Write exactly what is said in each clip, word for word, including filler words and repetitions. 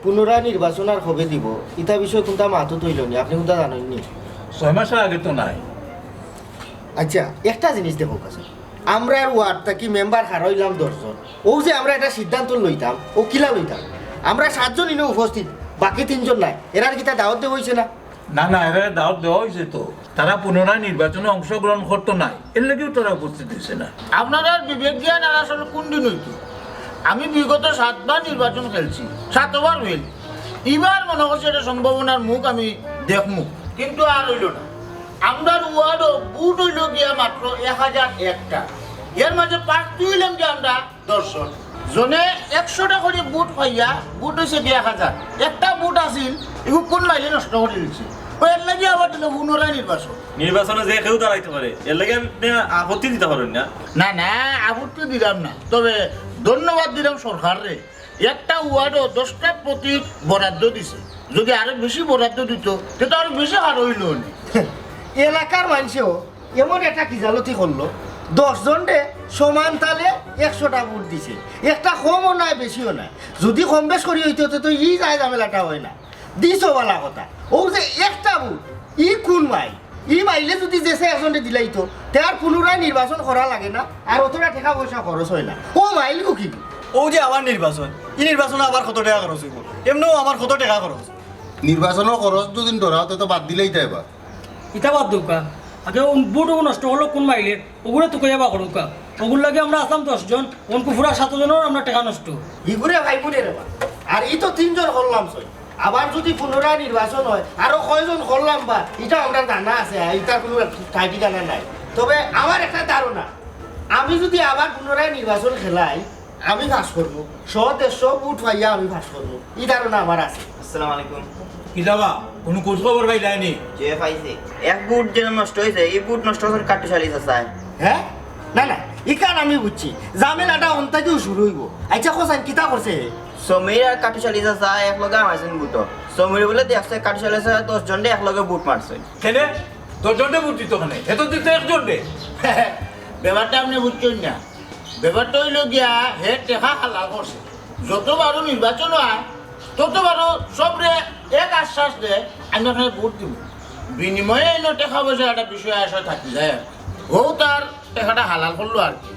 পুনরায় নির্বাচন আর কবে দিব, ইতা বিষয়ে কুনতা মাত অইলো নি, আপনে কুনতা জানইন নি? ছয় মাসর আগে তো নাই। আচ্ছা, একটা জিনিস দেখো কাছে, আমরার ওয়ার্ড থাকি মেম্বার হারাইলাম দশ জন। অউ যে আমরা একটা সিদ্ধান্ত লইতাম, অউ কিলা লইতাম? আমরা সাতজন ইনো উপস্থিত, বাকি তিনজন নাই। এরার কিতা দাওয়াত দেওয়া অইছে না? না, না, এরারে দাওয়াত দেওয়া অইছে তো। তারা পুনরায় নির্বাচনে অংশগ্রহণ করতো নায়, এর লাগিউ তারা উপস্থিত অইছে না। আপনারার বিবেক জ্ঞান আর আসলে কুন দিন অইতো? আমি বিগত সাতবার নির্বাচন খেলছি, সাতবার ফেল। ইবার মনো করছি একটা সম্ভাবনার মুখ আমি দেখমু, কিন্তু আর অইলো না। আমরার ওয়ার্ডো ভোট অইলো গিয়া মাত্র এক হাজার একটা, এর মাঝে প্রার্থী অইলাম যে আমরা দশ জন। জনে একশোটা করি ভোট পাইয়া ভোট অইছে গিয়া এক হাজার। একটা ভোট আছিল, ইগু কুন মাইলে নষ্ট করি দিছে। অউ এর লাগি আবার দিল পুনরায় নির্বাচন। নির্বাচনে যে কেউ দাঁড়াইতে পারে, এর লাগি আপনে আপত্তি দিতা পারইন না। না, না, আপত্তি দিলাম না, তবে ধন্যবাদ দিলাম সরকাররে। একটা ওয়ার্ডো দশটা প্রতীক বরাদ্দ দিছে, যদি আরো বেশি বরাদ্দ দিত, তে তো আরো বেশি হারইলো নে। এলাকার মানষেও এমন একটা কিজালতি করলো, দশ জনরে সমান তালে একশোটা ভোট দিছে, একটা কমও নায়, বেশিও নায়। যদি কম বেশ করি অইতো, তে তো ই যায় ঝামেলাটা অয় না। দিছো বালা কথা, অউ যে একটা ভোট, ই কুন মাইল? ই মাইলে যদি যেছে একজনরে দিলাইতো, তে আর পুনরায় নির্বাচন করা লাগে না, আর অতটা টেকা পয়সা খরচ অয় না। অউ মাইল গু কি? অউ যে আবার নির্বাচন, ই নির্বাচনে আবার কত টেকা খরচ অইবো? এমনেও আমার কত টেকা খরচ। নির্বাচনর খরচ দুদিন ধরা অতে তো বাদ দিলাইতা এবার। ইতা বাদ দেউক্কা, আগে অউ ভোট অগু নষ্ট করলো কুন মাইলে, অগুরে তুকাইয়া বার করউক্কা। অগুর লাগি আমরা আছলাম দশ জন, অনকু পুরা সাত জনর আমরা টেকা নষ্ট। ইগুরে ভাই বুলে রে বা। আর ই তো তিনজন করলাম ছয়। আবার যদি পুনরায় নির্বাচন অয়, আরো কয়জন করলাম বা, ইটা আমরার জানা আছে, ইটার কুনু ঠাই ঠিকানা নাই। তবে আমার একটা ধারণা, আমি যদি আবার পুনরায় নির্বাচন খেলাই, আমি পাস করমু, শো দেড়শো ভোট পাইয়া আমি পাস করমু, ই ধারণা আমার আছে। আসসালামু আলাইকুম। কিতা বা, কুনু খোঁজ খবর পাইলায় নি? জি পাইছি, এক ভোট যেন নষ্ট অইছে, ই ভোট নষ্ট করছইন কাট্টুশ আলী চাচায়। হে? না, না, ইখান আমি বুঝছি, ঝামেলাটা অন থাকিউ শুরু অইবো। আইচ্ছা, কও চাইন, কিতা করছে হে? সমীর আর কাট্টুশ আলী চাচা একলগে হামাইছইন ভোটো। সমীরে বুলে দেখছে কাট্টুশ আলী চাচায় দশ জনরে একলগে ভোট মারছইন। কেনে? দশ জনরে ভোট দিতো কেনে? হে তো দিতো একজনরে। ব্যাপারটা আপনে বুঝছইন না। ব্যাপারটা অইলো গিয়া, হে টেকা হালাল করছে। যতবারউ নির্বাচন অয়, ততবারউ সবরে এক আশ্বাস দেয়, "আমি আপনারে ভোট দিমু।" বিনিময়ে অইলো টেকা পয়সা একটা বিষয় আশা থাকি যায় আর কি। অউ তার টেকাটা হালাল করলো আর কি।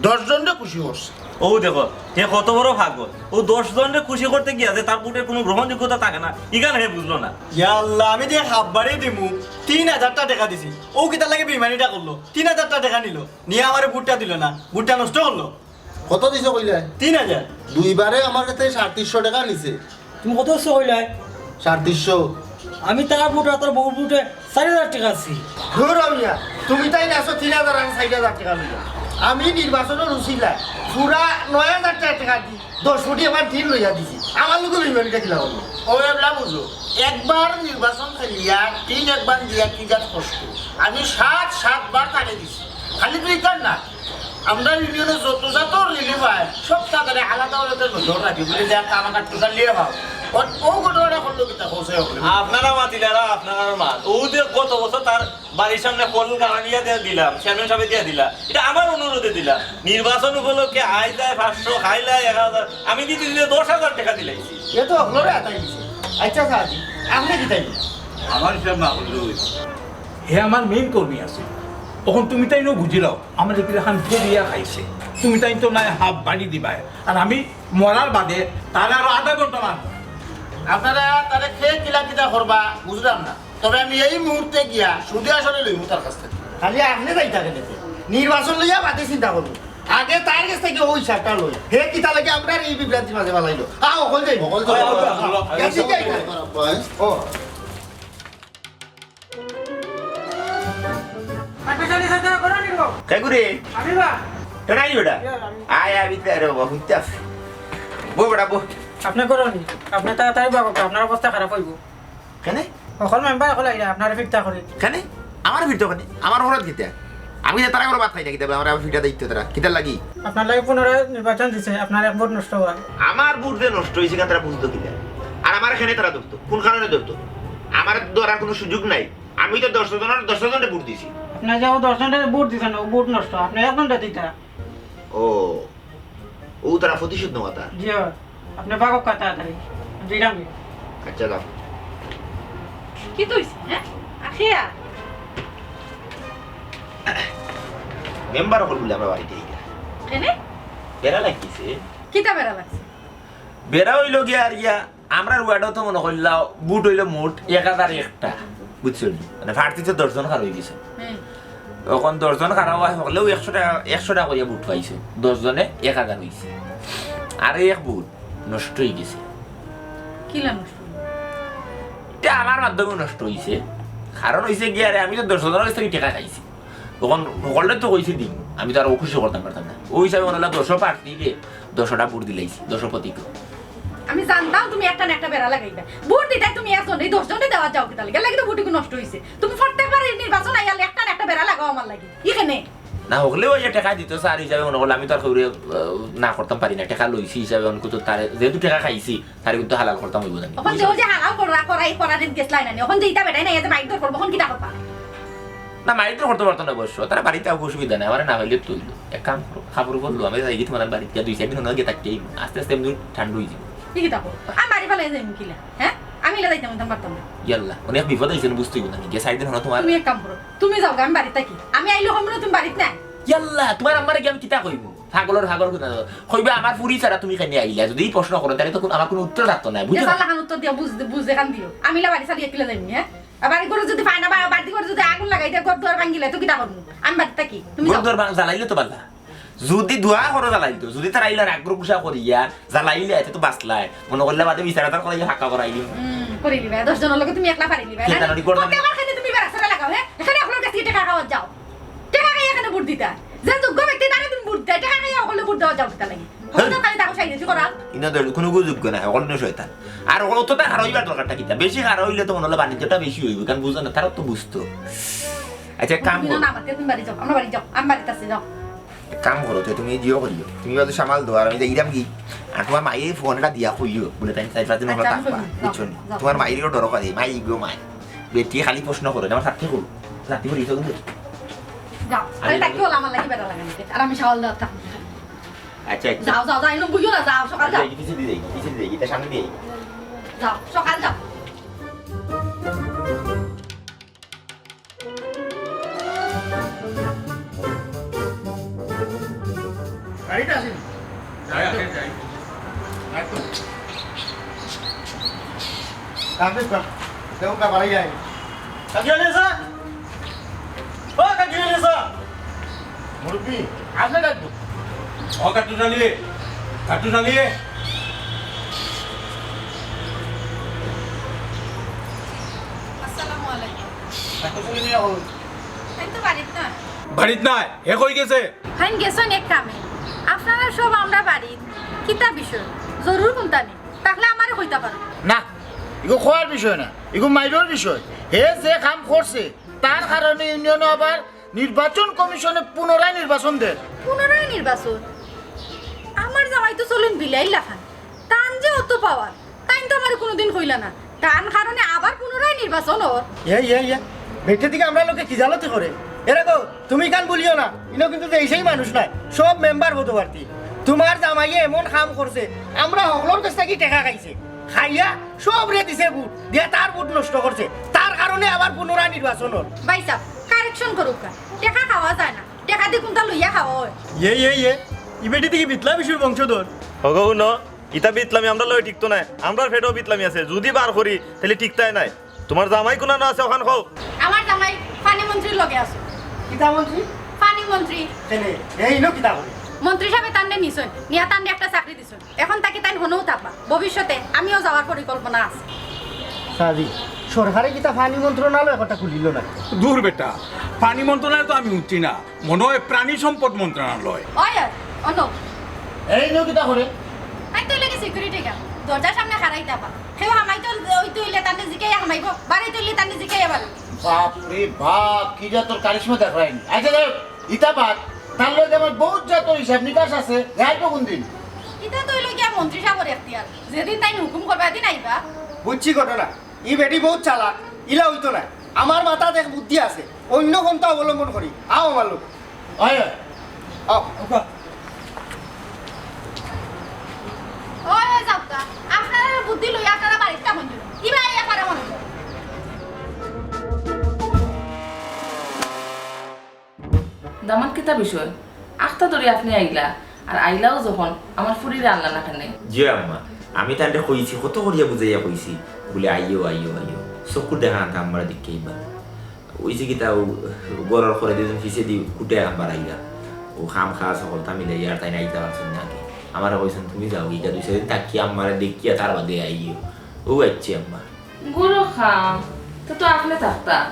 দশ জনরে খুশি করছে। অউ দেখো, হে কত বড় পাগল। অউ দশ জনরে খুশি করতে গিয়া যে তার ভোটের কুনু গ্রহণযোগ্যতা থাকে না, ইখান হে বুঝলো না। ইয়া আল্লাহ, আমি যে হাফ বাড়ি দিমু, তিন হাজারটা টেকা দিছি। অউ কিতার লাগি বেইমানিটা করলো? তিন হাজারটা টেকা নিলো, নিয়া আমারে ভোটটা দিলো না, ভোটটা নষ্ট করলো। কত দিছো কইলায়? তিন হাজার। দুইবারে আমার কাছে সাড়ে তিনশো টেকা নিছে। তুমি কত দিছো কইলায়? সাড়ে তিনশো। আমি তার ভোট আর তার বউর ভোটে চাইর হাজার টেকা দিছি। ধুর মিয়া, তুমি তাইন আছো তিন হাজার আর চাইর হাজার টেকা লইয়া। আমি নির্বাচনর উছিলায় পুরা নয় হাজার টেকা, টেকা দি দশ কোটি আমার টিন লইয়া দিছি। আমার লগে বেইমানিটা কিলা করলো? অউ এবলা বুঝো, একবার নির্বাচন খেলিয়া টিন একবার দিয়া কি জাত কষ্ট। আমি সাত, সাতবার তারে দিছি। খালি তো ইখান না, আমরার ইউনিয়নো যত জাতর রিলিফ অয়, সব তাড়াতাড়ি আলাদা আলাদা নজর রাখি, বুলে যে একটা আমাকে টোটাল লিয়ে পাও। অউ ঘটনাটা করলো কিতা, কও চাই অকলে? আপনারা মাতিলারা, আপনারার মাত। অউ যে গত বছর তার বাড়ির সামনে কল গাড়ানিয়া দিয়া দিলাম, চেয়ারম্যান সাবে দিয়া দিলা। ইটা আমার অনুরোধে দিলা। নির্বাচন উপলক্ষে আয় যায় পাঁচশো, খাই যায় এক হাজার। আমি দিতে দিতে দশ হাজার টেকা দিলাইছি। এ তো অকলরে আতাই দিছে। আইচ্ছা চাচি, আপনে কিতা দিলা? আমার হিসাব না করলে অইবো। হে আমার মেইন কর্মী আছে। অখন তুমি তাইনও বুঝিলাও, আমারে কিলাখান ঠগিয়া খাইছে। তুমি তাইন তো নায় হাফ বাড়ি দিবায়, আর আমি মরার বাদে তারে আরো আধা ঘন্টা মারমু। আপনারা তারে কে কিলা কিতা করবা বুঝলাম না, তবে আমি এই মুহূর্তে গিয়া সুদে আসলে লইমু তার কাছ থাকি। খালি আপনে যাইতা কেনে? নির্বাচন লইয়া বাদে চিন্তা করমু, আগে তার কাছ থাকি অউ হিসাবটা লই। হে কিতার লাগি আমরারে এই বিভ্রান্তির মাঝে ফালাইলো? আও, অকল যাই। অকল যাই। আও, আও, আও। গেছি যাই। ও। আপনি জানি স্যার, তারা করেন নি গো? কে করে? আমি বা। তোরাই ওটা? ইয়ে, আমি। আয়, আয়, ভিতরে আয় রে বাবা, হুইতে আস। বো বেটা, বো। আপনি করেন নি? আপনি তাড়াতাড়ি বাবা, আপনার অবস্থা খারাপ অইবো। কেনে? অকল মেম্বার অকল আইরা, আপনারে ফিরতা করি। কেনে? আমারে ফিরতো কেনে? আমার অপরাধ কিতা? আমি যে তারা করে ভাত খাই না কিতা, আমারে আবার ফিরতা দিতো তারা। কিতার লাগি? আপনার লাগি পুনরায় নির্বাচন দিছে, আপনার এক ভোট নষ্ট অয়। আমার ভোট যে নষ্ট অইছে, তারা বুঝতো কিতা? আর আমারে কেনে তারা ধরতো? কোন কারণে ধরতো? আমারে ধরার কুনু সুযোগ নাই। আমি তো দশ জনর, দশ জনরে ভোট দিছি। আপনি যে অউ দশ জনরে ভোট দিছেন, অউ ভোট নষ্ট, আপনি একজনরে দিতা। ও, অউ তারা প্রতিশোধ নেওয়াতা। জি অয়, আপনি ভাগউক্কা তাড়াতাড়ি। আচ্ছা, দাও। কিতা অইছে, হ্যাঁ? আখিয়া? মেম্বার অকল বুলে আমরার বাড়িত আইলা। কেনে? বেড়া লাগিছে। কিতা বেড়া লাগছে? বেড়া অইলো গিয়া আর গিয়া, আমরার ওয়ার্ডো তো মনো করলাও ভোট অইলো মোট এক হাজার একটা, বুঝছো নি? মানে প্রার্থী তো দশ জন খাড়া অইগেছে। হুম। অখন দশ জন খাড়া অওয়ায় হকলেউ একশো টেকা, একশো টেকা করিয়া ভোট পাইছে, দশ জনে এক হাজার অইছে। আর এক ভোট নষ্ট অইগেছে। কিলা নষ্ট অইলো? ইটা আমার মাধ্যমে নষ্ট অইছে। কারণ অইছে গিয়া, আরে আমি তো দশ জনর গেছ থাকি টেকা খাইছি। অখন হকলরে তো কইছি দিমু, আমি তো আর অখুশি করতাম পারতাম না। অউ হিসাবে মনো অইলো দশো প্রার্থীরে দশটা ভোট দিলাইছি, দশো প্রতীক। আমি জানতাম তুমি একটা না একটা বেড়া লাগাইবা। ভোট দিতায় তুমি একজনরে, এই দশ জনরে দেওয়াত যাও কিতার লাগি? এরলাগি তো ভোট ইগু নষ্ট অইছে। তুমি প্রত্যেকবার এই নির্বাচন আইয়ার একটা না একটা বেড়া লাগাও আমার লাগি। ইখানে। না, হকলেউ অউ যে টেকা দিতো স্যার হিসাবে মনো করলে আমি তো আর কেউরে, আহ, না করতাম পারি না। টেকা লইছি হিসাবে অখন তো তারে, যেহেতু টেকা খাইছি, তারে কিন্তু হালাল করতাম অইবো জানি। অখন যে, অউ যে হালাল করা, করাই, করার গেছলায় না নি। অখন যে ইতা বেটায় না, ইয়া যে মাইরধর করবো, অখন কিতা করবা? না, মাইরধর করতে পারতো না অবশ্য। তারা বাড়িত থাকউক, অসুবিধা নাই, আমারে না পাইলে তো অইলো। এক কাম করো, কাপড় উপর লো, আমি যাইগি তুমার বাড়িত গিয়া দুই চাইর দিন অনো গিয়া থাকি আইমু। আস্তে আস্তে এমনে ঠান্ডা অইযিবো। ই কিতা কও? আমি বাড়ি ফালাই যাইমু কিলা? হ্যাঁ? আমি ইলা যাইতাম, যাইতাম পারতাম না। ইয়াল্লা, অনেক বিপদ আইছে, বুঝতে অইবো না নি? গিয়া চাইর দিন অনো তুমার তুমি এক কাম করো, তুমি যাওগি, আমি বাড়িত থাকি। আমি আইলে কইমু না তুমি বাড়িত নাই। ইয়াল্লা, তুমার আম্মারে গিয়া আমি কিতা কইমু? পাগলর পাগল কথা। কইবা, "আমার ফুরি ছাড়া তুমি কেনে আইলা?" যদি ই প্রশ্ন করো, তাইলে তো কুন-, আমার কুনু উত্তর থাকতো নায়, বুঝছো? লাখান উত্তর দিয়া বুঝ, বুঝ দেখান দিও। আমি ইলা বাড়ি ছাড়ি কিলা যাইমু, হ্যাঁ? আর বাড়ি ঘরো যদি পায় না, বা-, বাড়ি ঘরো যদি আগুন লাগাই দেয়, ঘর দুয়ার ভাঙ্গিলে তো কিতা করমু? আমি বাড়িত থাকি, তুমি যাও। ঘর দুয়ার ভাং-, জ্বালাইলে তো বালা। যদি দোয়া করো জ্বালাইতো, যদি তারা ইলা রাগ গুসা করিয়া জ্বালাইলে, এতে তো বাঁচলায়। মনো করলে বাদে বিচার আচার করাইয়া ফাঁকা করাইলিমু। হুম, করিলিবায়। দশ জনর লগে তুমি একলা পারিলিবায়, না? কে জানো নি করতাম? প্রত্যেকবার কেনে তুমি বেড়া ছেড়া লাগাও, হ্যাঁ? এখানে হকলর গেছ থাকি টেকা খাওয়াত যাও। টেকা খাইয়া কেনে ভোট দিতায়? যে যোগ্য ব্যক্তি তারে তুমি ভোট দিতায়, টেকা খাইয়া হকলরে ভোট দেওয়াত যাও কিতার লাগি? হকলর খালি তাকো সাইডে করাও। ইনো ধর, কুনু যোগ্য নায়, হকল ইনো শয়তান। আর হকল অতটা খাড়া অইবার দরকারটা কিতা? বেশি খাড়া অইলে তো মনো অইলো বাণিজ্যটা বেশি অইবো, কারণ বুঝো না, তারা তো বুঝতো। আচ্ছা, এক কাম তুমি করো। না, না, তুমি বাড়ি যাও, আমরা বাড়ি যাও, আমি বাড়িত আছি, যাও। এক কাম করো, তে তুমি জিও করিও, তুমি বাদে সামাল দেও, আর আমি যাইরাম গি, আর তুমার মাইরে ফোন এটা দিয়া কইও, বুলে তাইন চাইর পাঁচ দিন আচ্ছা, অকলে আমি থাকবা, কইমু, যাও, বুঝছো নি? যাও। তুমার মাইরে ডর করে, মাই গো মাই। বেটিয়ে খালি প্রশ্ন করে, আমার সাথে করো। রাতি করে ইচ্ছা করলে। যাও, আমি আরে যাই। তাকে বলো, আমার লাগি বেড়া লাগানি। আর আমি শাওয়াল দেওয়ার থাকবো। আচ্ছা, আচ্ছা। যাও, যাও, যাও, এনে বইও না, যাও, সকাল যাও। যাই, পিছে দিয়ে যাই, পিছে দিয়ে যাই, এটা সামনে দিয়ে যাই। যাও, সকাল যাও। গাড়িটা আসেনি। যাই, আগে যাই। একদম। কান্দিস না। দেখুন, কা বাড়াই যায়। কাজী আলী স্যার। ও কাজী আলী স্যার। মুরব্বি, আপনি ডাকবো। ও কাট্টুস আলী, কাট্টুস আলী। আসসালামু আলাইকুম। কাট্টুস আলী মিয়া বলুন। আমি তো বাড়িত না। বাড়িত নাই, হে কই গেছে? হাইন গেছইন এক কামে। আপনারা সব আমরা বাড়িত। কিতা বিষয়? জরুর কুনতা নি? তাইলে আমারে কইতা পারো। না, ইগু কওয়ার বিষয় না, ইগু মাইরর বিষয়। হে যে কাম করছে, তার কারণে ইউনিয়নো আবার নির্বাচন কমিশনে পুনরায় নির্বাচন দের। পুনরায় নির্বাচন? আমার জামাই তো চলেন বিলাইর লাখান। তান যে অত পাওয়ার, তাইন তো আমারে কুনুদিন কইলা না। তান কারণে আবার পুনরায় নির্বাচন অর। ইয়া, ইয়া, ইয়া। বেটি দিকে আমরার লগে খিজালতি করে। এরে গো, তুমি কান বলিও না। ইনো কিন্তু যে এই সেই মানুষ নায়। সব মেম্বার পদপ্রার্থী। তুমার জামাইয়ে এমন কাম করছে, আমরা হকলর গেছ থাকি টেকা খাইছে। খাইয়া সবরে দিছে ভোট। দিয়া তার ভোট নষ্ট করছে। তার কারণে আবার পুনরায় নির্বাচন অর। ভাইসাব, correction করুক্কা। টেকা খাওয়া যায় না। টেকা দি কুনতা লইয়া খাওয়া অয়। ইয়ে, ইয়ে, ইয়ে। ই বেটি দিকে বিতলা বিশুর বংশধর। হগো হুনো, ইতা বিতলামি আমরার লগে টিকতো নায়, আমরার পেটো বিতলামি আছে, যুদি বার করি, তাইলে টিকতায় নায়। তুমার জামাই কুনানো আছে, অখান কও। আমার জামাই পানি মন্ত্রীর লগে আছে। কিতা মন্ত্রী? পানি মন্ত্রী। কেনে? হে ইনো কিতা করে? মন্ত্রী সাবে তানরে নিছইন, নিয়া তানরে একটা চাকরি দিছইন। অখন থাকি তাইন হনো থাকবা। ভবিষ্যতে আমিও যাওয়ার পরিকল্পনা আছে। সাজি, সরকারে কিতা পানি মন্ত্রণালয় কথা খুলিল না? দূর বেটা, পানি মন্ত্রণালয় তো আমি হুনছি না। মনো অয় প্রাণী সম্পদ মন্ত্রণালয়। অয়, অয়, অনো। হে ইনো কিতা করে? আই তো লাগি security guard। দরজার সামনে খাড়াই থাকবা। কেউ হামাইতো অইতো অইলে তানরে জিকাইয়া হামাইবো। বারইতো অইলে তানরে জিকাইয়া বারইবো। বাপ রে বাপ, কি জাতর কারিশমা দেখরায়নি। আচ্ছা যাই হোক, ইতা বাদ, তার লগে আমার বউত জাতর হিসাব নিকাশ আছে। যাইবো কুনদিন? ইতা তো অইলো গিয়া মন্ত্রী সাবর এখতিয়ার। যেদিন তাইন হুকুম করবা, এদিন আইবা। বুঝছি ঘটনা। ই বেটি বউত চালাক, ইলা অইতো নায়। আমার মাথাত এক বুদ্ধি আছে, অইন্য পন্থা অবলম্বন করি। আও আমার লগে। অয়, অয়। আও। ওই, ওই যাউক্কা। আপনারার বুদ্ধি লইয়া কিতা বিষয়? আখতা ধরি আপনে আইলা, আর আইলাও যখন, আমার ফুরিরে আনলা না কেনে? জি আম্মা, আমি তানরে কইছি, কত করিয়া বুঝাইয়া কইছি, বুলে, "আইও, আইও, আইও।" চকুর দেখা আনতা আম্মারে দেখিয়া ইবার। অইছে কিতা, অউ ঘরর করে দুইজন পিছেদি কুটে আম্মার আইলা। অউ কাম কাজ হকলতা মিলাইয়া আর তাইন আইতা পারছইন না আগে। আমারে কইছইন, "তুমি যাওগি, ইটা দুই চাইর দিন থাকিয়া আম্মারে দেখিয়া তার বাদে আইও।" অউ আইচ্ছি আম্মা। ঘরর কাম, তে তো আপনে থাকতা।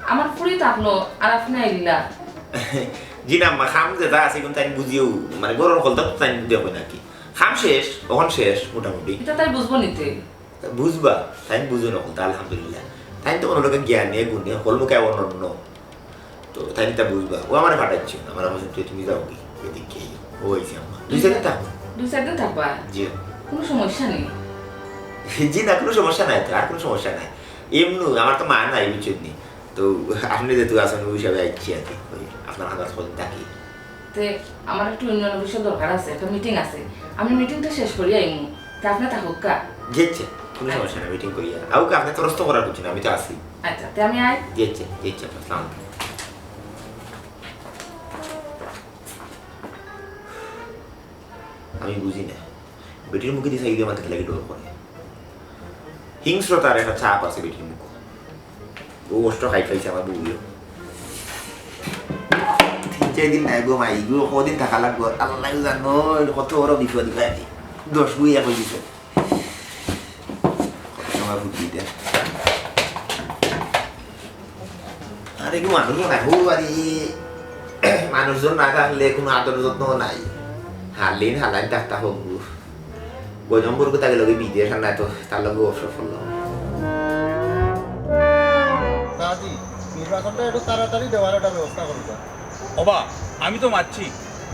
আমার ফুরি থাকলো, আর আপনে আইলা। জি না আম্মা, কাম যেতা আছে, ইগুন তাইন বুঝিও, মানে, ঘরর হকলতা তো তাইন দেখো নাকি। কাম শেষ, অখন শেষ, মোটামুটি। ইটা তাই বুঝবো নিতে। বুঝবা, তাইন বুঝইন হকলতা, আলহামদুলিল্লাহ। তাইন তো অনো লোকে জ্ঞানে, গুণে, হকল মুখে অনন্য। তো তাইন ইতা বুঝবা। অউ আমারে পাঠাইছে, আমারে কইছে, "তুই, তুমি যাওগি, এদিকে আইও।" অউ আইছে আম্মা। দুই চাইর দিন থাকবো। দুই চাইর দিন থাকবা? জি। কুনু সমস্যা নাই? জি না, কুনু সমস্যা নাই তো, আর কুনু সমস্যা নাই। এমনু, আমার তো মা নাই, বুঝছইন নি? তো আপনে যেহেতু আছইন, অউ হিসাবে আইছি আর কি। অউ আপনার আন্দাজ কদিন থাকি। তে আমার একটু ইউনিয়ন অফিসো দরকার আছে, একটা মিটিং আছে, আমি মিটিংটা শেষ করি আইমু, তে আপনে থাকউক্কা। জি আচ্ছা, কুনু সমস্যা নাই, মিটিং করিয়া আউক্কা, আপনে তরস্ত করার কিছু না, আমি তো আছি। আচ্ছা, তে আমি আই। জি আচ্ছা, জি আচ্ছা, আসসালামু আলাইকুম। আমি বুঝি না, বেটির মুখেদি চাইলে আমার কিতা লাগি ডর করে। হিংস্রতার একটা ছাপ আছে বেটির মুখো। অউ কষ্ট খাই পাইছে আমার বউয়েও। তিন চাইর দিন নাই গো মাই গো, কদিন থাকা লাগবো? আল্লায় জানো, কত বড় বিপদ ভাই। দশ বই এক অই গেছে। কত সময় বুদ্ধি দেয়। আরে কি মানুষও নাই, হো আরে, মানুষজন না থাকলে কুনু আদর যত্ন নাই। হারলিন হালাইন ডাক্তার হবু। গজম বরকু তাকে লগে বিদেশ আর নাই তো, তার লগে অবসর করলাম। দাদি, নির্বাচনটা একটু তাড়াতাড়ি দেওয়ার একটা ব্যবস্থা করবা। ওবা, আমি তো মাতছি,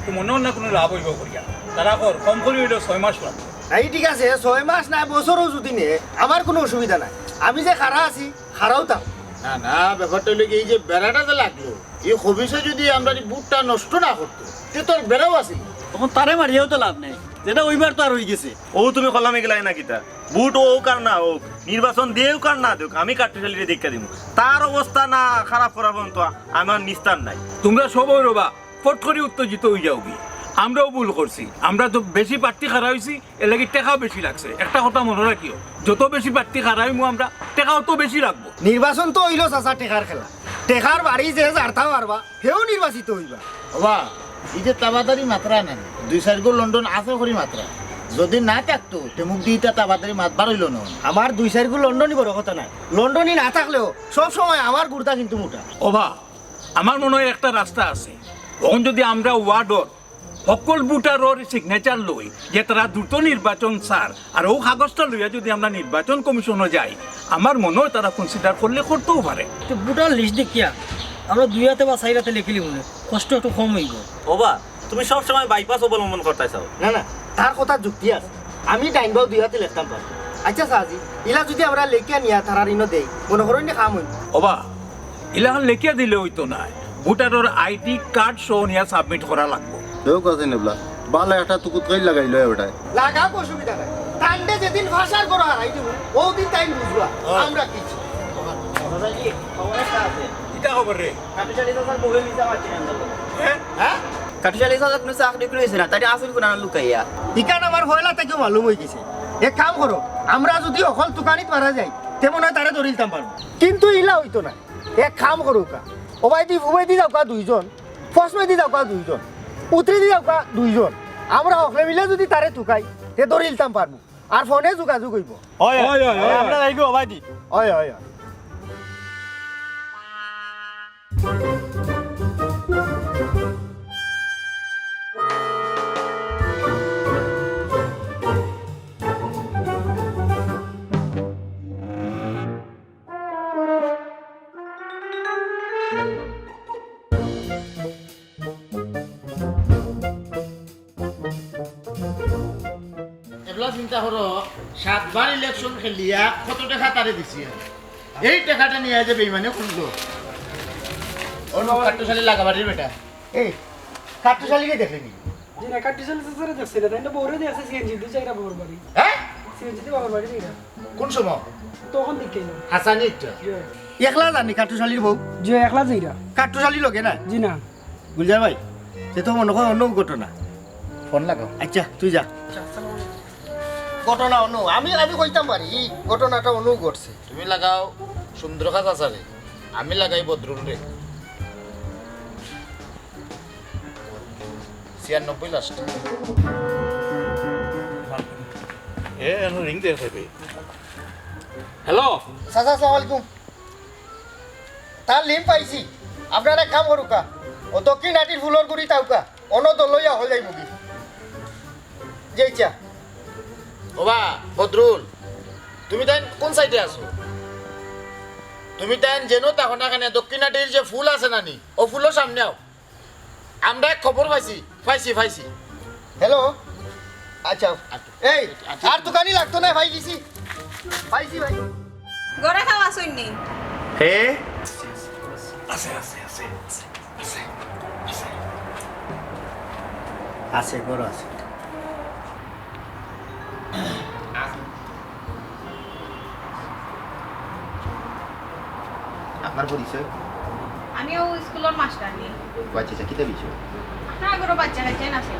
তো মনে অয় না কুনু লাভ অইবো করিয়া। তারা কর, কম করি অইলেও ছয় মাস লাগবো। এই ঠিক আছে, ছয় মাস না, বছরও যদি নে, আমার কুনু অসুবিধা নাই। আমি যে খাড়া আছি, খাড়াও থাক। না, না, ব্যাপারটা অইলো কি, এই যে বেড়াটা যে লাগলো, এই খবিসে যদি আমরার এই ভোটটা নষ্ট না করতো, তে তো বেড়াও আছিল। অখন তারে মারিয়াও তো লাভ নাই, যেটা অইবার তো আর অই গেছে। অউ তুমি কলামি গেলায় না কিতা? ভোট অউক আর না অউক, নির্বাচন দেউক আর না দেউক, আমি কাট্টুশালীরে দেখিয়া দিমু। তার অবস্থা না খারাপ করার পর্যন্ত আমার নিস্তার নাই। তুমরা সবউ রবা, ফট করি উত্তেজিত অই যাওগি। আমরাও ভুল করছি, আমরা তো বেশি প্রার্থী খাড়া অইছি, এরলাগি টেকাও বেশি লাগছে। একটা কথা মনো রাখিও, যত বেশি প্রার্থী খাড়া অইমু আমরা, টেকাও তো বেশি লাগবো। নির্বাচন তো অইলো চাচা টেকার খেলা, টেকার বাড়ি যে জারতা পারবা, হেউ নির্বাচিত অইবা। ওবা, এই যে তাবাদারি মাতরা না, দুই চাইরগু লন্ডন আছে করি মাতরা, যদি না থাকতো, তে মুখদি ইতা তাবাদারি মাত বার অইলো না। আমার দুই চাইরগু লন্ডনি বড় কথা নায়, লন্ডনি না থাকলেও সব সময় আমার গুর্দা কিন্তু মুটা। ওবা, আমার মনো অয় একটা রাস্তা আছে। অখন যদি আমরা ওয়ার্ডর হকল ভোটারর সিগনেচার লই যে তারা দ্রুত নির্বাচন চার, আর অউ কাগজটা লইয়া যদি আমরা নির্বাচন কমিশনো যাই, আমার মনো অয় তারা কনসিডার করলে করতেও পারে। তে ভোটার লিস্ট দেখিয়া আমরা দুই আতে বা চাইর আতে লেখিলিমু নে, কষ্ট একটু কম অইবো। ওবা, তুমি সব সময় বাইপাস অবলম্বন করতায় চাও। না, না, তার কথাত যুক্তি আছে। আমি ডাইন বাউ দুই আতে লেখতাম পারি। আচ্ছা চাচি, ইলা যদি আমরা লেখিয়া নিয়া তারার ইনো দেই, মনো করইন নি কাম অইবো? ওবা, ইলাখান লেখিয়া দিলে অইতো নায়, ভোটারর আইডি কার্ড সহ নিয়া সাবমিট করা লাগবো। দেও কাছে নেবলা, বালা একটা তুকুত কই লাগাইলো এবাটায়। লাগাউক, অসুবিধা নাই। তানরে যেদিন ফাঁসার ঘরো হারাই দিমু, অউ দিন তাইন বুঝবা, আমরা কিচ্ছু। ইটা খবর রে? কাট্টুশালী চাচার বউয়ে মিছা মাতছে না তো? হ্যাঁ? হ্যাঁ? কাট্টুশালী চাচার কুনু চাকরি উকরি অইছে না, তাইলে আছইন কুনানো লুকাইয়া। ইখান আমার পয়লা থাকিউ মালুম অই গেছে। এক কাম করো, আমরা যদি হকল তুকানিত মারা যাই, তে মনো অয় তারে ধরিলিতাম পারমু। কিন্তু ইলা অইতো নায়। এক কাম করউক্কা, ওবায়দি, উবায়দি যাউক্কা দুইজন, পশ্চিমেদি যাউক্কা দুইজন, উত্তরেদি যাউক্কা দুইজন। আমরা হকলে মিলে যদি তারে তুকাই, তে ধরিলিতাম পারমু। আর ফোনে যোগাযোগ অইবো। অয়, অয়, অয়, অয়, অয়। আমরা যাইগি ওবায়দি। অয়, অয়, অয়। এবলা চিন্তা করো, সাতবার ইলেকশন খেলিয়া কত টেকা তারে দিছি আমি। এই টেকাটা নিয়া যে বেইমানে খুললো। অউ কাট্টুশালী লাগাবাড়ির বেটা। এই, কাট্টুশালীরে দেখলে নি? জি না, কাট্টুশালী চাচারে দেখছি না, তাইন তো বউরে দেখছি সিএনজি, দুই চাইরটা বউর বাড়ি। হ্যাঁ? সিএনজিদি বউর বাড়ি যাইরা। কুন সময়? তখন দেখি না। হাসানি একটা। জি। একলা যার নি কাট্টুশালীর বউ? জি, একলা যাইরা। কাট্টুশালী লগে না? জি না। গুলজার ভাই, তে তো মনো কয় অন্য ঘটনা। ফোন লাগাও। আচ্ছা, তুই যা। ঘটনা অন্য, আমি, আমি কইতাম পারি, ই ঘটনাটা অন্য ঘটছে। তুমি লাগাও সুন্দর কাজ আছারে, আমি লাগাই বদরুল রে। ছিয়ানব্বই লাস্ট। এ, এনো রিং দে খাইবে। হ্যালো। চাচা, আসসালামু আলাইকুম। তার লিম পাইছি। আপনারা এক কাম করুকা, ও দক্ষিণ আটির ফুলর গুড়ি তাউকা, অনো দলইয়া হয়ে যাই মুগি। জি, আচ্ছা। ওবা, বদরুল, তুমি তাইন কোন সাইডে আছো? তুমি তাইন যেন তখন এখানে দক্ষিণ আটির যে ফুল আছে নানি, ও ফুলর সামনে আও। আমরা এক খবর পাইছি, পাইছি, পাইছি। হ্যালো, আচ্ছা, এই, আচ্ছা। আর দোকানি লাগতো না, পাই দিছি। পাইছি ভাই। ঘরে খাওয়া শুননি? হে? আছে, আছে, আছে, আছে, আছে, আছে। আছে, ঘরে আছে। আপনার পরিচয়? আমি ও স্কুলর মাস্টারনি। ও আচ্ছা, আচ্ছা, কিতা বিষয়? আপনার ঘরো বাচ্চা কাচ্চা আছে?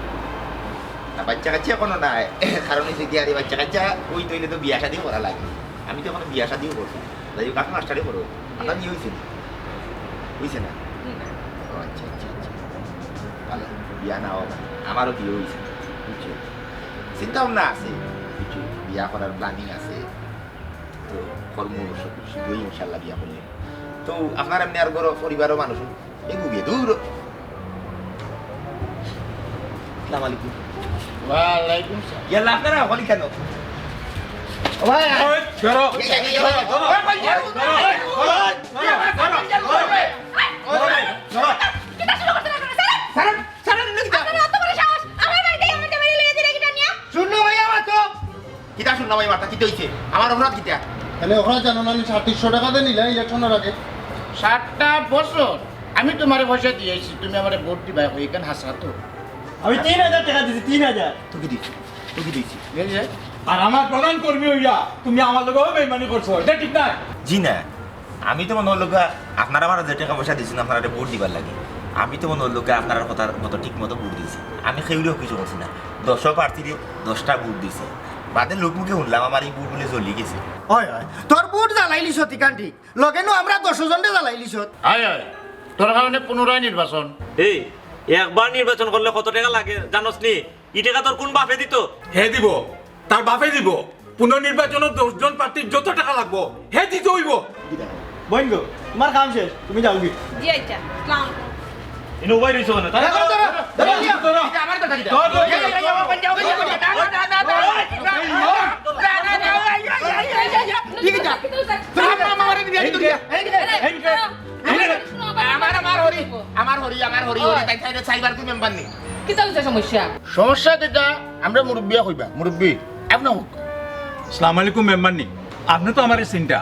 না, বাচ্চা কাচ্চা এখনো নাই। কারণ হইছে কি, আরে বাচ্চা কাচ্চা ওই তৈলে তো বিয়া শাদিও করা লাগে। আমি তো এখনো বিয়া শাদিও করছি না। যাই হোক, আপনি মাস্টারি করো। আপনার বিয়ে হইছে না? হইছে না? জি না। ও আচ্ছা, আচ্ছা, আচ্ছা। ভালো, বিয়া না হোক, আমারও বিয়ে হইছে না, বুঝছো? চিন্তা ভাবনা আছে, বুঝছো? বিয়া করার প্ল্যানিং আছে। তো কর্ম সব শীঘ্রই ইনশাল্লাহ বিয়া করলে। তো আপনার এমনি আর ঘরো পরিবারও মানুষ এই গুগে দূর। আসসালামু আলাইকুম। ওয়ালাইকুম সালাম। ইয়াল্লা, আপনারা হলি কেন? ও ভাই, এই, ধরো। এই, এই, এই, এই, ধরো, ধরো, ধরো, ধরো, ধরো, ধরো, ধরো, ধরো, ধরো। কিতা শুরু করছেন আপনারা? ছাড়েন। ছাড়েন, ছাড়েন, এমনি কিতা? আপনারা অত বড় সাহস, আমার বাড়িতে আমার জামাই লইয়া দিলে কিতা নিয়া? শুনো ভাই, আমার তো কিতা শুনলাম এই মাথা? কিতা হইছে? আমার অপরাধ কিতা? তাহলে অপরাধ জানো না, আমি সাতশো টাকা দিয়ে নিলাম ইলেকশনের আগে। সাতটা বছর আমি তোমারে পয়সা দিয়ে আইছি, তুমি আমারে ভোট দিবা, ওইখান হাসা তো। আমি তিন হাজার টাকা দিছি, তিন হাজার। তুই কি দিছি? তুই কি দিছি? এই যে। আর আমার প্রধান কর্মী হইয়া তুমি আমার লগে বেইমানি করছো, এটা ঠিক না? জি না, আমি তো মনে হলো গা, আপনারা আমার যে টাকা পয়সা দিয়েছেন, আপনারা ভোট দিবার লাগি। আমি তো মনে হলো গা, আপনার কথার মতো ঠিক মতো ভোট দিয়েছি। আমি কেউরেও কিছু করছি না, দশও প্রার্থীরে দশটা ভোট দিছি। বাদে লোক মুখে শুনলাম আমার এই ভোট বলে জ্বলি গেছে। হয়, হয়, তোর ভোট জ্বালাইলি সত্যিকান ঠিক, লগে নু আমরা দশ জনরে জ্বালাইলি সত। আয় আয়, তোর কারণে পুনরায় নির্বাচন। এই, একবার নির্বাচন করলে কত টাকা লাগে জানোস নি? ই টাকা তোর কোন বাপে দিত? হে দিব, তার বাপে দিব। পুনর্নির্বাচনে দশ জন প্রার্থীর যত টাকা লাগবো, হে দিতে হইব। বইন গো, তোমার কাম শেষ, তুমি যাও গি। জি আচ্ছা, আসসালামু আলাইকুম। ইনো উবাই রইছো কেনে? ধরো, ধরো, ধরো, ধরো, ধরো। ধরো। এটা আমার কথা কিতা? ধরো, ধরো, এই, এই, এই, ধরো। এই, এই, এই, আমার কথা কিতা? ধরো, ধরো, ধরো। ঠিক আছে। ধরো, আমার মামারে দিবি, আমি এই তুলি। যে, এই যে, এই যে। আমার, আমার হরি, আমার হরি, আমার হরি, হরি, তাই সাইডে সাইবার কি মেম্বার নেই? কিতা হইছে সমস্যা? সমস্যা যেটা, আমরা মুরব্বিয়ে কইবা, মুরব্বি, আপনি হোক। আসসালামু আলাইকুম মেম্বার নি, আপনি তো আমার চিন্তা,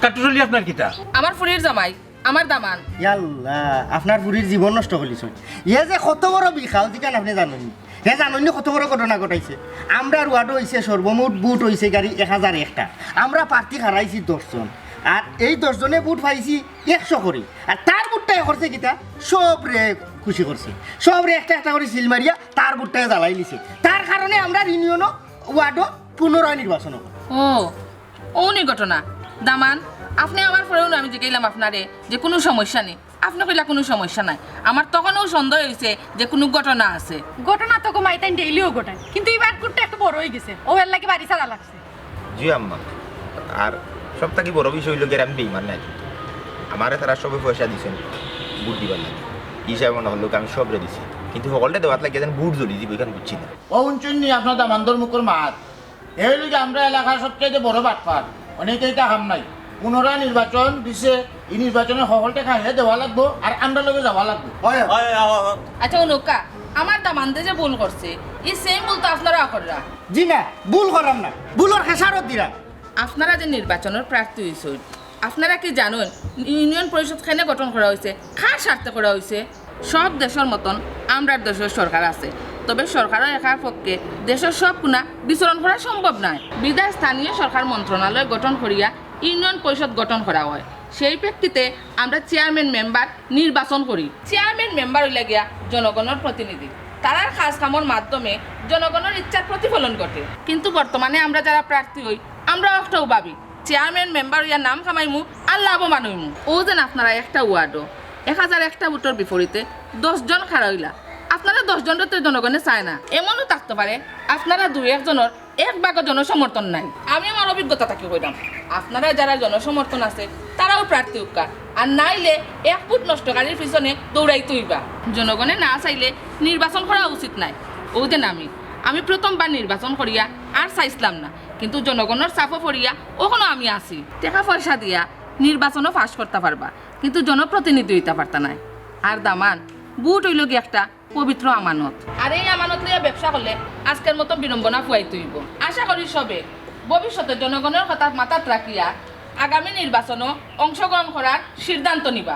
কাটুরলি আপনার কিতা? আমার ফুরির জামাই, আমার দামান। ইয়াল্লা, আপনার ফুরির জীবন নষ্ট করলিছইন। এ যে কত বড় বিখাল, যেখান আপনি জানেন নি? হে জানেন নি কত বড় ঘটনা ঘটাইছে? আমরার ওয়ার্ডো হইছে সর্বমোট ভোট হইছে গাড়ি এক হাজার একটা। আমরা প্রার্থী হারাইছি দশ জন। আর এই দশ জনে ভোট পাইছি একশো করি। আর তার ভোটটায় করছে কিতা? সবরে খুশি করছে। সবরে একটা একটা করি সিল মারিয়া তার ভোটটায় জ্বালাই লিছে। তার কারণে আমরার ইউনিয়নও ওয়ার্ডও পুনরায় নির্বাচন হবে। ও, অউ নি ঘটনা। দামান, আপনে আমার পরেও আমি জিকাইলাম আপনারে যে কুনু সমস্যা নি। আপনে কইলা কুনু সমস্যা নাই। আমার তখনউ সন্দেহ অইছে যে কুনু ঘটনা আছে। ঘটনা তো গো মাই তাইন ডেইলিও ঘটায়, কিন্তু ইবার কুট্টা একটু বড় অইগেছে, অউ এরলাগি বাড়ি ছাড়া লাগছে। জি আম্মা, আর সব থাকি বড় বিষয় অইলো গিয়া আমি বেইমান নায় কিন্তু। আমারে তারা সবে পয়সা দিছইন ভোট দিবার লাগি। ই হিসাবে মনো অইলো আমি সবরে দিছি, কিন্তু হকলরে দেওয়াত লাগিয়া যেন ভোট জ্বলি যিবো, ইখান বুঝছি না। অউ হুনছইন নি আপনার দামান্দর মুখর মাত? হে অইলো গি আমরা এলাকার সবচাইতে বড় বাটপার। অনেকেই তা কাম নাই। পুনরায় নির্বাচন দিছে, ই নির্বাচনে হকল টেকা হে দেওয়া লাগবো, আর আমরার লগে যাওয়া লাগবো। হয়, হয়। আচ্ছা, হুনউক্কা, আমার দামান্দে যে ভুল করছে, ই same ভুল তো আপনারাও কররা। জি না, ভুল কররাম না, ভুলর খেসারত দিরাম। আপনারা যে নির্বাচনর প্রার্থী অইছইন, আপনারা কি জানইন ইউনিয়ন পরিষদ কেনে গঠন করা অইছে, কার স্বার্থে করা অইছে? সব দেশর মতন আমরার দেশর সরকার আছে, তবে সরকারর একার পক্ষে দেশর সব কুনা বিচরণ করা সম্ভব নায়। বিধায় স্থানীয় সরকার মন্ত্রণালয় গঠন করিয়া ইউনিয়ন পরিষদ গঠন করা হয়। সেই প্রেক্ষিতে আমরা চেয়ারম্যান মেম্বার নির্বাচন করি। চেয়ারম্যান মেম্বার অইলা গিয়া জনগণর প্রতিনিধি। তারার কাজ কামর মাধ্যমে জনগণর ইচ্ছার প্রতিফলন ঘটে। কিন্তু বর্তমানে আমরা যারা প্রার্থী হই, আমরা একটাও ভাবি চেয়ারম্যান মেম্বার অইয়া নাম কামাইমু আর লাভবান অইমু। অউ যেন আপনারা একটা ওয়ার্ডও এক হাজার একটা ভোটর বিপরীতে দশ জন খাড়া অইলা। আপনারা দশ জনরে তো জনগণে চায় না। এমনও থাকতে পারে আপনারা দুই একজনর এক ভাগও জনসমর্থন নাই। আমি আমার অভিজ্ঞতা থাকি কইরাম, আপনারা যারা জনসমর্থন আছে তারাও প্রার্থী উক্কা, আর নাইলে এক ভোট নষ্টকারীর পিছনে দৌড়াইতে অইবা। জনগণে না চাইলে নির্বাচন করা উচিত নাই। অউ যেন আমি, আমি প্রথমবার নির্বাচন করিয়া আর চাইছিলাম না, কিন্তু জনগণর চাপও পড়িয়া অখনো আমি আছি। টেকা পয়সা দিয়া নির্বাচনও পাশ করতা পারবা, কিন্তু জনপ্রতিনিধি অইতা পারতা নায়। আর দামান, ভোট অইলো গি একটা পবিত্র আমানত। আর এই আমানত লইয়া ব্যবসা করলে আজকের মতো বিড়ম্বনা ফুয়াইতে অইবো। আশা করি সবে ভবিষ্যতে জনগণর কথা মাথাত রাখিয়া আগামী নির্বাচনও অংশগ্রহণ করার সিদ্ধান্ত নিবা।